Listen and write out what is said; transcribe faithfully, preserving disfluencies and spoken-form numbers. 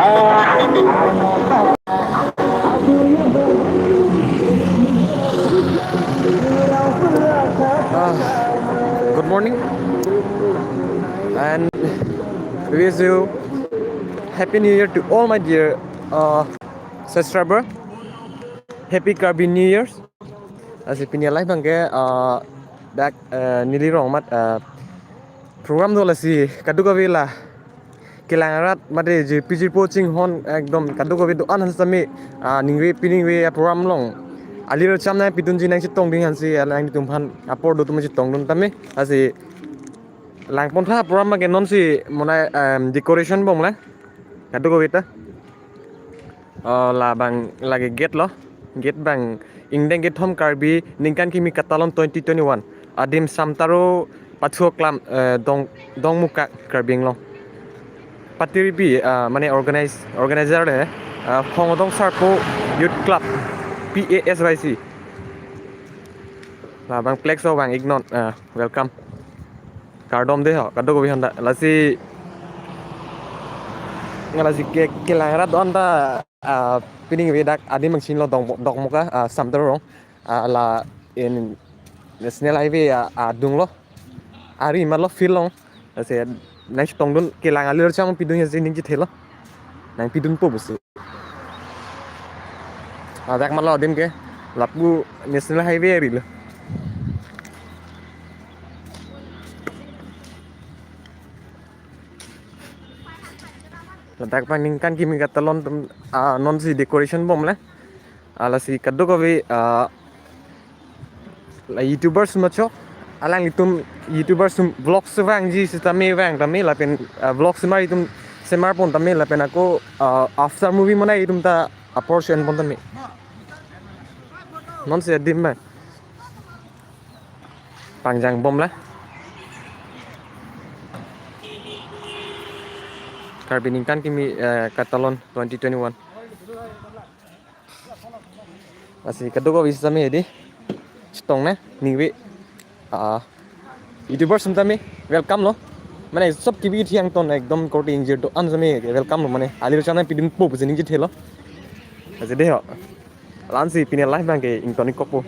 Uh, good morning and wish you Happy New Year to all my dear uh, subscriber. Happy Karbi New Year. Lasi pini live abangke uh, dak uh, neli rong amat uh, program do, lasi kadokave la kelang arat mate jirpi jirpo chinghon ekdom kadokave do-an han sitame ah, ningve piningve aprogram along alir cham nangpidunji nangchetongding hansi alanglitum aphan apor do atum chetongdun tame. Lasi langpon tha program abangke nonsi monai em, decoration bom la kadokave ta. Oh, labang lake gate lo. Gate abang ingdeng gethom Karbi ningkan kimi katalon twenty twenty-one. Adim Samtaro Pathu Aklam eh, Dong Dongmukak Karbi Anglong. Patiripi uh, mane organize organizer le uh, Phongodong Sarpo Youth Club P A S Y C. Labang flex lo bang ignon uh, welcome. Kardom de ho kadokave han ta, lasi ngalasi ke kelang arat do-an ta ah, piningve dak adim angchin lo Dong Dongmuka ah, Samtaro rong ah, la in National Highway ah, adung lo, ari ma lo field along. Lasi nangchetongdun kelang alir cham pidun ya sini jithe lo, nangpidunpo pusi. Ah, dak ma lo adim ke lapu National Highway ari lo. Ladak abang ningkan kimi katalon atum ah, nonsi decoration bom le. Ah, lasi kadokave ah, la YouTubers macho, alanglitum YouTubers atum vlog sevangji sitame vang tame lapen ah, vlog semar itum semar pon tame lapen ako ah, after movie monai itum ta apor shen pon tame. Nonsi adim ma pangjang bom la. Karbi ningkan kimi eh, katalon twenty twenty-one. Lasi kadokave sitame di chetong ne ningve ah, YouTubers atum tame welcome lo. Mane sob kibi thiang ton ekdom korte ingjir do-an sitame welcome lo, mane alir cham nangpidunpo pusi ning jithe lo. Lasi de ho. Lansi pini live abangke ington-ik kokpo.